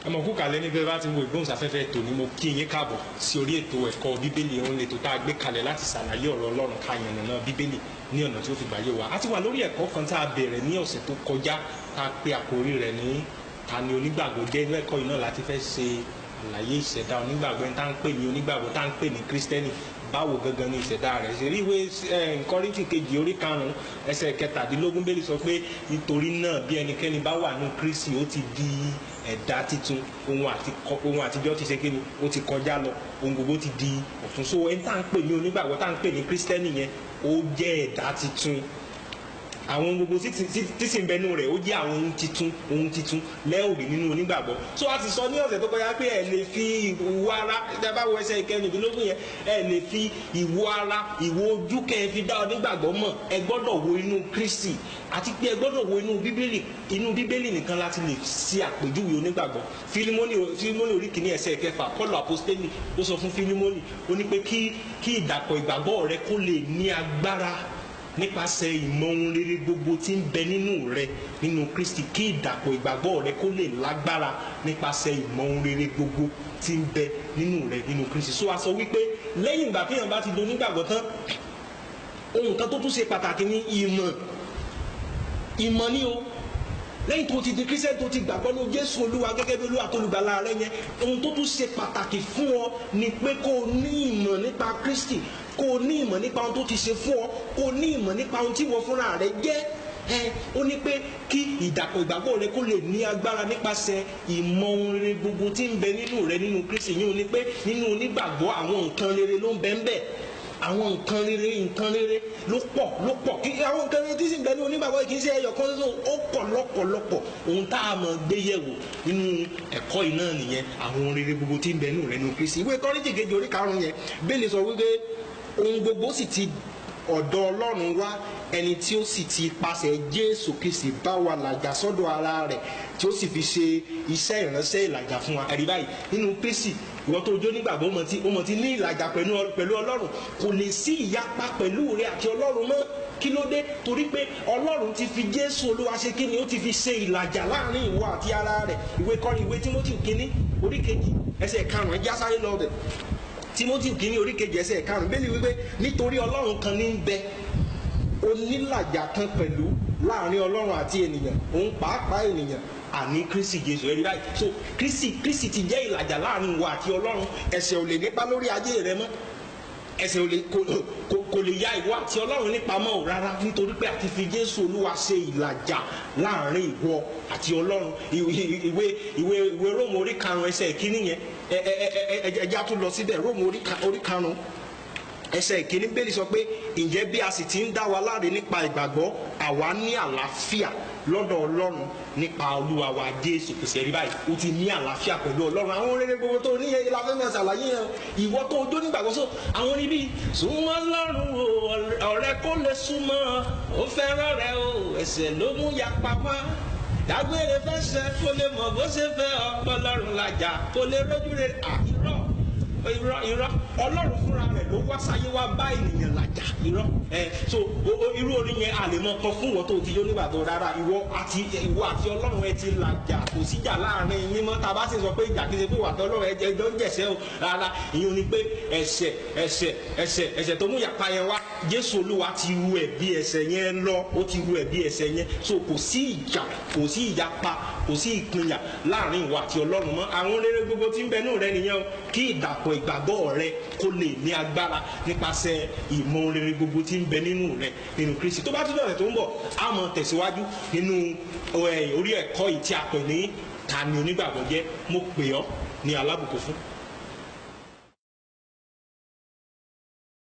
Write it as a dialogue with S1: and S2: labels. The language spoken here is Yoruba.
S1: Ẹ mọ̀ kú kalẹ̀ ní bẹ́ẹ̀ bá ti wo ìgbóhùnsáfẹ́fẹ́ tòní. Mo kí yín káàbọ̀ sí orí ètò ẹ̀kọ́ Bíbélì. Òun lè tó tá a gbé kalẹ̀ láti ṣàlàyé ọ̀rọ̀ Ọlọ́run, ká yànnàná Bíbélì ní ọ̀nà tí ó fi gbà yé wa. A ti wà lórí ẹ̀kọ́ kan tá a bẹ̀rẹ̀ ní ọ̀sẹ̀ tó kọjá, tá a pe àkórí rẹ̀ ní "Ta ni onígbàgbọ́ jẹ́?" Inú ẹ̀kọ́ yìí náà láti fẹ́ ṣe àlàyé ìṣẹ̀dá onígbàgbọ́, ẹni tá ń pè ní onígbàgbọ́, tá ń pè ní Kírísítẹ́nì. Báwo gangan ni ìṣẹ̀dá rẹ̀ ṣe rí? Ìwé Kọ́ríńtì kejì orí 5 ẹsẹ̀ 17, Bíbélì sọ pé, "Nítorí náà, bí ẹnikẹ́ni bá wà ní Kristi, ó ti di ẹ̀dá titun. Ohun àtijọ́ ti ṣe kíni? Ó ti kọjá lọ. Ohun gbogbo ti di ọ̀tun." So ẹni tá ń pè ní onígbàgbọ́, tá ń pè ní Kírísítẹ́nì yẹn, ó jẹ́ ẹ̀dá titun. Àwọn ohun gbogbo tí sì ń bẹnu rẹ̀, ó jẹ́ àwọn ohun titun. Ohun titun lẹ́òrì nínú onígbàgbọ́. So a ti sọ ní ọ̀sẹ̀ tó kọjá pé ẹ lè fi ìwọ ara, ẹ bá wo ẹsẹ̀ 16 yẹn, ẹ lè fi ìwọ ara, ìwọ ojú kẹ́ ẹ fi dá onígbàgbọ́ mọ̀. Ẹ gbọ́dọ̀ wo inú Kristi, àti pé ẹ gbọ́dọ̀ wo inú Bíbélì. Inú Bíbélì nìkan láti lè ṣe àpèjúwe onígbàgbọ́. Fílímọ́nì orí 1 ẹsẹ̀ 6, Pọ́ọ̀lù àpọ́stélì ó sọ fún Fílímọ́nì, ó ní pé kí ìdàpọ̀ ìgbàgbọ́ rẹ kó lè ní agbára nípasẹ̀ ìmọ̀ ohun rere gbogbo tí ń bẹ nínú rẹ nínú Kristi. Kí ìdàpọ̀ ìgbàgbọ́ rẹ kó lè lágbára nípasẹ̀ ìmọ̀ ohun rere gbogbo tí ń bẹ nínú rẹ nínú Kristi. So a sọ wípé lẹ́yìn ìgbà téèyàn bá ti di onígbàgbọ́ tán, ohun kan tó tún ṣe pàtàkì ní ìmọ̀. Ìmọ̀ ni o. Lẹ́yìn tó ti di Kírísítẹ́nì, tó ti gbàgbọ́ ní Jésù Olúwa gẹ́gẹ́ bí Olúwa tó olùgbàlà rẹ yẹn, ohun tó tún ṣe pàtàkì fún ọ ni pé kó o ní ìmọ̀ nípa Kristi, kó o ní ìmọ̀ nípa ohun tó ti ṣe fún ọ, kó o ní ìmọ̀ nípa ohun tí wọ́n fúnra rẹ jẹ́. Ẹ ó ní pé kí ìdàpọ̀ ìgbàgbọ́ rẹ kó lè ní agbára nípasẹ̀ ìmọ̀ ohun rere gbogbo tí ń bẹ nínú rẹ nínú Kristi. Yìí ó ní pé nínú onígbàgbọ́, àwọn nǹkan rere ló ń bẹ ń bẹ. Àwọn nǹkan rere, nǹkan rere ló pọ̀, ló pọ̀. Kí àwọn nǹkan rere tí sì ń bẹ ní onígbàgbọ́ yìí kì í ṣe ẹyọ kan ṣoṣo, ó pọ̀ lọ́pọ̀lọpọ̀. Ohun tá a mọ̀ gbé yẹ̀wò nínú ẹ̀kọ́ yìí náà nìyẹn, àwọn ohun rere gbogbo tí ń bẹ nínú rẹ nínú Kristi. Ìwé Kọ́ríńtì kejì orí 5 yẹn, Bíbélì sọ wípé, "Ohun gbogbo sì ti ọ̀dọ̀ Ọlọ́run wá, ẹni tí ó sì ti pasẹ̀ Jésù Kristi bá wa làjà sọ́dọ̀ ara rẹ̀, tí ó sì fi ṣe iṣẹ́ ìránṣẹ́ ìlàjà fún wa." Ẹ̀rí báyìí, nínú Kristi, ìwọ tó jó nígbàgbọ́, ó mọ̀ tí ní ìlàjà pẹ̀lú Ọlọ́run. Kò lè sí ìyapa pẹ̀lú rẹ àti Ọlọ́run mọ́. Kí ló dé? Torí pé Ọlọ́run ti fi Jésù Olúwa ṣe kí ni? Ó ti fi ṣe ìlàjà láàrin ìwọ àti ara rẹ̀. Ìwé Timothy kínní orí 2 ẹsẹ̀ 5, ẹ já sáré lọ bẹ̀. Timothy kínní orí 2 ẹsẹ̀ 5, Bíbélì wípé, "Nítorí Ọlọ́run kan ní ń bẹ, onílàjà kan pẹ̀lú láàrin Ọlọ́run àti ènìyàn, òun pàápàá ènìyàn, àní Kristi Jésù." Ẹ̀rí báyìí. So Kristi ti jẹ́ ìlàjà láàrin ìwọ àti Ọlọ́run. Ẹ̀ṣẹ̀ ò lè nípa lórí ayé rẹ mọ́. Ẹ̀ṣẹ̀ ò lè kò lè ya ìwọ àti Ọlọ́run nípa mọ́ ò rárá, nítorí pé a ti fi Jésù Olúwa ṣe ìlàjà láàrin ìwọ àti Ọlọ́run. Ìwé Róòmù orí 5 ẹsẹ̀ 1 yẹn, ẹ ẹ ẹ ẹ ẹ já tún lọ síbẹ̀. Róòmù orí 5 ẹsẹ̀ 1, Bíbélì sọ pé, "Ǹjẹ́ bí a sì ti ń dá wa láre nípa ìgbàgbọ́, àwa ní àlàáfíà lọ́dọ̀ Ọlọ́run nípa Olúwa wa Jésù Kristi." Ẹ̀rí báyìí, o ti ní àlàáfíà pẹ̀lú Ọlọ́run. Àwọn rere gbogbo tó ní la fẹ́ máa ṣàlàyé yẹn, ìwọ tó jó nígbàgbọ́. So àwọn níbí súnmọ́ Ọlọ́run o, ọ̀rẹ́ kó lè súnmọ́. Ó fẹ́ràn rẹ o, ẹ̀ṣẹ̀ ló mú yapa wá. Dágbére fẹsẹ̀ kó lè mọ̀ bó ṣe fẹ́ ọ. Ọlọ́run làjà kó lè rójú rẹ. Irọ́, irọ́, irọ́! Ọlọ́run fúnra rẹ̀ ló wá sáyé wá bá ènìyàn làjà. Irọ́ ẹ. So irú orin yẹn a lè mọ kan fún ìwọ tó ti yó nígbà tó rárá. Ìwọ àti Ọlọ́run ẹ ti làjà, kò síjà láàrin yín mọ́. Tá a bá sì sọ pé ìjà, kì í ṣe pé ìwà àti Ọlọ́run ẹ jẹ́ jọ ń jẹ̀sẹ̀ o, rárá. Ìyẹn ni pé ẹ̀ṣẹ̀, ẹ̀ṣẹ̀, ẹ̀ṣẹ̀, ẹ̀ṣẹ̀ tó mú yàpá yẹn wá, Jésù Olúwa ti ru ẹ̀bi ẹ̀ṣẹ̀ yẹn lọ. Ó ti ru ẹ̀bi ẹ̀ṣẹ̀ yẹn. So kò sí ìjà, kò sí ìyapa, kò sí ìpínyà láàrin ìwọ àti Ọlọ́run mọ́. Àwọn rere gbogbo tí ń bẹ nínú rẹ nìyẹn o. Kí ìdàpọ̀ ìgbàgbọ́ rẹ kó lè ní agbára nípasẹ̀ ìmọ̀ rere gbogbo tí ń bẹ nínú rẹ nínú Kristi. Tó bá tún dọ̀rẹ̀ tó ń bọ̀, á mọ̀ tẹ̀síwájú nínú orí ẹ̀kọ́ yìí tí a pè ní "Ta ni onígbàgbọ́ jẹ́?" Mo pè ọ́ ní alábùkún fún.